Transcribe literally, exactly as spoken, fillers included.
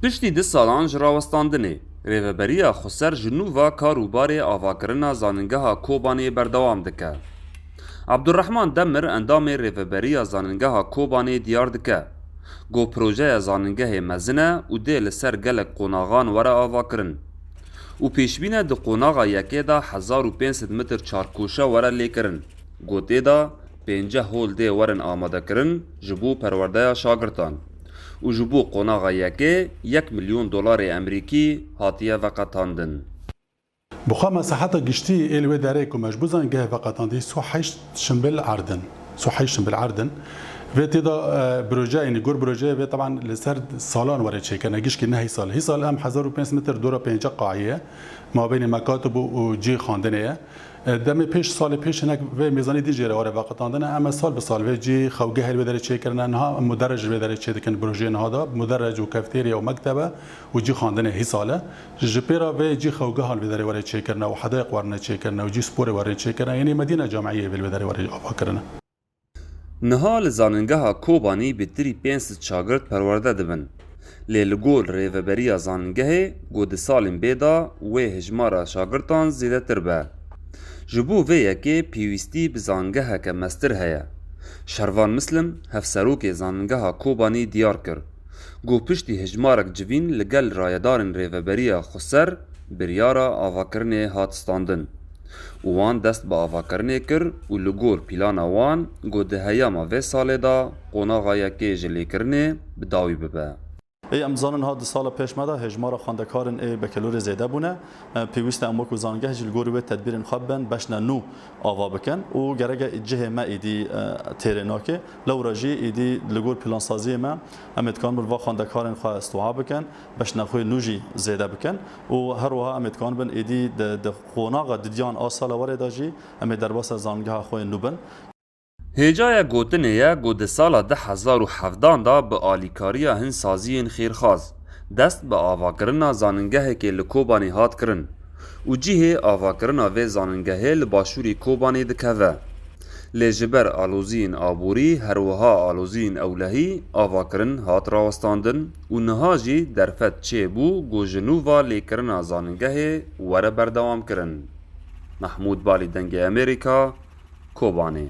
Piştî du salan ji rawestandinê, Rêveberiya Xweser ji nû ve kar û barê avakirina Zanîngeha Kobanê berdewam dike. Abdurrehman Demir, endamê Rêveberiya Zanîngeha Kobanê, diyar dike ku projeya zanîngehê mezin e û dê li ser gelek qonaxan were avakirin û pêşbîn e di qonaxa yekê de hezar û pênc sed metr çarkoşe were lêkirin, ku tê de pênceh hol dê werin amadekirin ji bo perwerdeya şagirtan û ji bo qonaxa yekê yek milyon dolarê Emerîkî hatiye veqetandin. Bi xwe me seheta giştî ê li wê derê ku me ji bo zanîngehê veqetandî sî û heşt şimbil erdin. Sî û heşt şimbil erdin. Vê tê de, e, proje, yanî gor projeyê vê teban li ser salan were çêkirine, gişkî ne hîsal. Hîsal em hezar û pênc sed metr dora pêncî qaî ye. Mabeynê mekatib û, û cî xwendinê ye. E, demê pêş, salê pêş hinek vê mêzanî dî jê re were veqetandine. Em e sal bi sal vê cî xewgehê li wê derê çêkirine. Niha em muderrec li wê derê çêdikin, projeyê niha de muderrec û kefterya û mektebe û cî xwendinê hîsal e. Ji pê re vê cî xewgehan vê derê were çêkirine û hedayek werine çêkirine û cî sporê werine çêkirine, yanî Medîna Camiyê vê li wê derê were avakirine. Niha li Zanîngeha Kobanî bi tirî pênc sed şagirt perwerde dibin. Lê li gor rêveberiya zanîngehê, ku di salên bê de wê hejmara şagirtan zêdetir be. Ji bo vê yekê pêwîstî bi zanîngeheke mestir heye. Şervan Mislim, hevserokê Zanîngeha Kobanî, diyar kir ku piştî hejmarek civîn li gel rayedarên Rêveberiya Xweser biryara avakirinê hat standin û wan dest bi avakirinê kir û li gor pîlana wan ku di heyama vê salê de qonaxa yekê ji lêkirinê bi dawî bibe. Ê, em dizanin ha di sala pêş me de hêjmara xwendekarên ê bekelorê zêde bûne. E, pêwîst e em wekû zanîngeh jî li gorî wê tedbîrên xwe bibin, beşna nû ava bikin û gereke cihê me êdî, e, têrê nake. Lewra jî êdî li gor plansaziyê me em ê dikarin bin va xwendekarên xwe istiwa bikin, beşna xwe nû jî zêde bikin û her wiha em ê dikarin bin êdî di, di qonaxa didiyan a sala werê de jî em ê derbasa zanîngeha xwe nû bin. Hêjaya gotinê ye ku di sala du hezar û hevdan de bi alîkariya hin saziyên xêrxaz dest bi avakirina zanîngehekê li Kobanê hat kirin û cihê avakirina vê zanîngehê li başûrê Kobanê dikeve. Lê ji ber aloziyên aborî, her wiha aloziyên ewlehî, avakirin hat rawestandin û niha jî derfet çêbû ku ji nû ve lêkirina zanîngehê were berdewamkirin. Mehmûd Balî, Dengê Amerîka, Kobanê.